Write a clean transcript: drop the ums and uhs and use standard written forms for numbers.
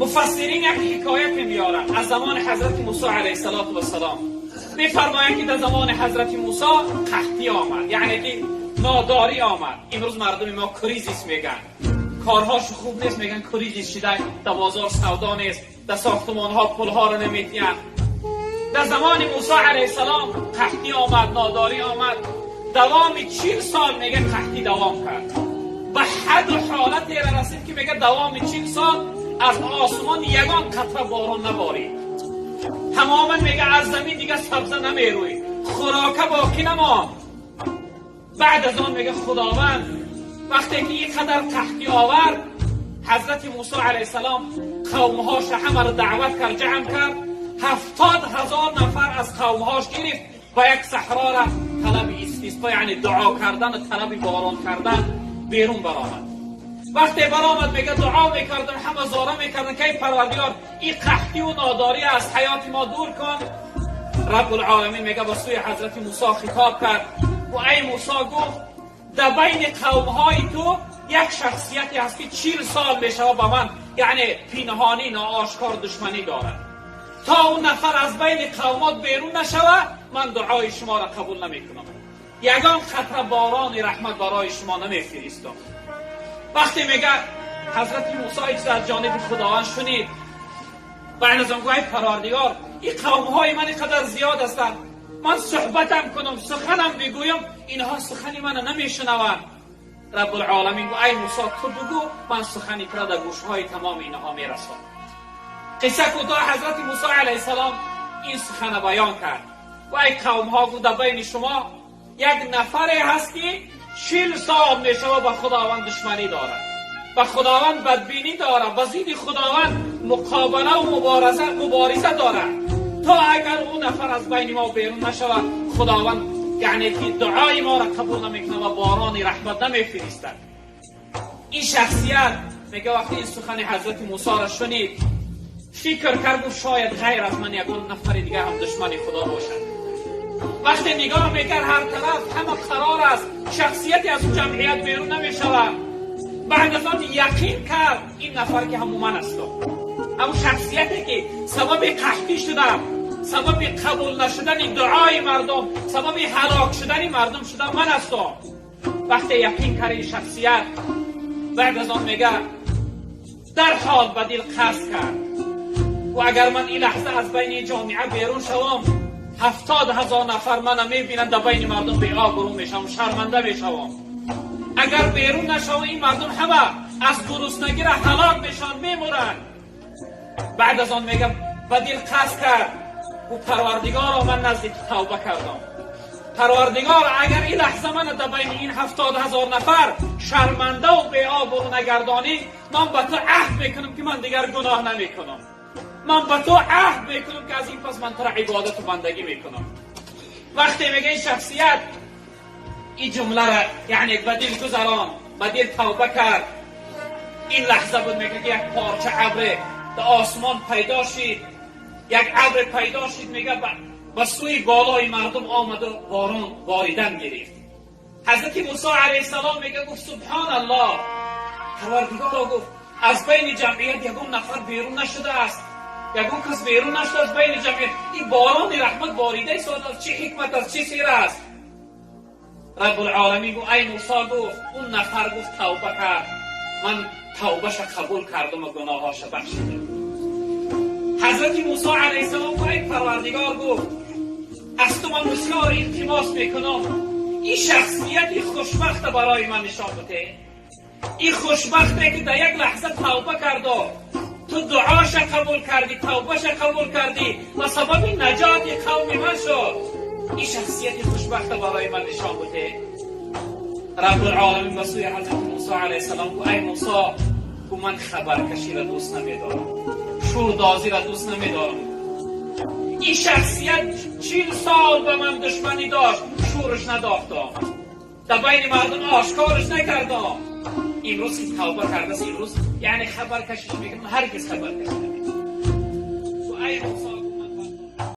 Муфассирин як ҳикоят меоранд аз замони ҳазрати Мусо алайҳиссалоту вассалом. Мефармоянд, ки дар замони ҳазрати Мусо қаҳтӣ омад, яъне ки нодорӣ омад. Имрӯз мардуми мо кризис мегӯянд, корҳош хуб нест, мегӯянд кризис шуда, дар бозор савдо нест, дар сохтмонҳо пулҳоро намедиҳанд. Дар замони Мусо алайҳиссалом қаҳтӣ омад, нодорӣ омад. Давоми 40 сол, мега, қаҳтӣ давом кард, ба ҳаду ҳолате расид, ки, мега, давоми 40 сол аз осмон ягон қатра борон наборид. Тамоман, мега, аз замин дига сабза намерӯид, хӯрока боқӣ намонд. Баъд аз он, мега, Худованд вақте ки ин қадар қаҳтӣ овард, ҳазрати Мусо алайҳиссалом қавмҳоша ҳамаро даъват кард, ҷамъ кард, 70 000 нафар аз қавмҳош гирифт, ба як саҳро рафт, талаби истисқо, яъне дуо кардан, талаби борон кардан берун баромад. Вақте баромад, мега, дуо мекардан, ҳама зора мекардан, ки эй Парвардигор, ин қаҳтиву нодорӣ аз ҳаёти мо дур кун. Раббулоламин, мега, ба сӯи ҳазрати Мусо хитоб кард ва эй Мусо, гуфт, дар байни қавмҳои ту як шахсияте ҳаст, ки 40 сол мешава ба ман, яъне пинҳонӣ, ноошкор душманӣ дорад. То он нафар аз байни қавмот берун нашава, ман дуои шуморо қабул намекунам, ягон қатра борони раҳмат барои шумо намефиристам. Вақте, мега, ҳазрати Мусо чиз аз ҷониби Худованд шунид, баъд аз он гуфт: ай Парвардигор, ин қавмҳои ман ин қадар зиёд ҳастанд, ман суҳбатам кунам, суханам бигӯям, инҳо сухани мана намешунаванд. Раббулоламин гуфт: ай Мусо, ту бугӯ, ман сухани тура дар гӯшҳои тамоми инҳо мерасонам. Қисса кӯтоҳ, ҳазрати Мусо алайҳиссалом ин сухана баён кард ва ай қавмҳо, гуфт, дар байни шумо як нафаре ҳаст, ки 40 сол мешава ба Худованд душманӣ дорад, ба Худованд бадбинӣ дорад, ба зидди Худованд муқобала ва мубориза дорад. То агар ӯ нафар аз байни мо берун нашавад, Худованд, яъне ки дуои моро қабул намекунад ва борони раҳмат намефиристад. Ин шахсият, мега, вақти ин сухани ҳазрати Мусоро шунид, фикр кард, гуфт, шояд ғайр аз ман ягон нафари дигар ҳам душмани Худо бошад. Вақте нигоҳ мекард, ҳар тараф ҳама қарор аст, шахсияте аз ӯ ҷамъият берун намешавад. Баъд аз он яқин кард, ин нафар ки ҳамун ман асту, ҳамун шахсияте ки сабаби қаҳтӣ шудам, сабаби қабул нашудани дуои мардум, сабаби ҳалок шудани мардум шудам, ман астам. Вақте яқин кард ин шахсият, баъд аз он, мега, дарҳол ба дил қасд кард ва агар ман ин лаҳза аз байни ҷомеа берун шавам, 70 000 нафар мана мебинанд, дар байни мардум беобрӯ мешавам, шарманда мешавам. Агар берун нашавам, ин мардум ҳама аз гуруснагира ҳалок мешаванд, мемуранд. Баъд аз он, мега, ба дил қасд кард ӯ: Парвардигоро, ман назди ту тавба кардам. Парвардигор, агар ин лаҳза мана дар байни ин 70 000 нафар шармандаву беобрӯ нагардонӣ, ман ба ту аҳд мекунам, ки ман дигар гуноҳ намекунам. Ман ба ту аҳд мекунам, ки аз ин пас ман тура ибодату бандагӣ мекунам. Вақте, мега, ин шахсият ин ҷумлара, яъне ба дил гузарон, ба дил тавба кард, ин лаҳза буд, мега, ки як порча абре дар осмон пайдо шид. Як абре пайдо шид, мега, ба сӯи болои мардум омаду борон боридан гирифт. Ҳазрати Мусо алайҳиссалом, мега, гуфт: субҳоналлоҳ, Парвардигоро, гуфт, аз байни ҷамъият ягон нафар берун нашудааст, ягон кас берун нашуда аз байни ҷамъият, ин борони раҳмат борида истодааст. Чӣ ҳикмат аст, чӣ сир аст? Раббулоламин гуфт: ай Мусо, гуфт, он нафар, гуфт, тавба кард, ман тавбаша қабул кардам ва гуноҳоша бахшидам. Ҳазрати Мусо алайҳиссалом гуфт: ай Парвардигор, гуфт, аз ту ман бисёр илтимос мекунам, ин шахсияти хушбахта барои ман нишон бидеҳ. Ин хушбахте ки дар як лаҳза тавба карду ту дуоша қабул кардӣ, тавбаша қабул кардӣ ва сабаби наҷоти қавми ман шуд, ин шахсияти хушбахта барои ман нишон бидеҳ. Раббулоламин ба сӯи ҳазрати Мусо алайҳиссалом гуфт: ай Мусо, гуфт, ман хабаркаширо дӯст намедорам, шурдозиро дӯст намедорам. Ин шахсият 40 сол ба ман душманӣ дошт, шурш надохтам, дар байни мардум ошкорш накардам. Имрӯз ки тавба кардааст, имрӯз, яъне, хабаркашиш мекунам, ҳаргиз хабаркашӣ намекунам. Ай Мусо.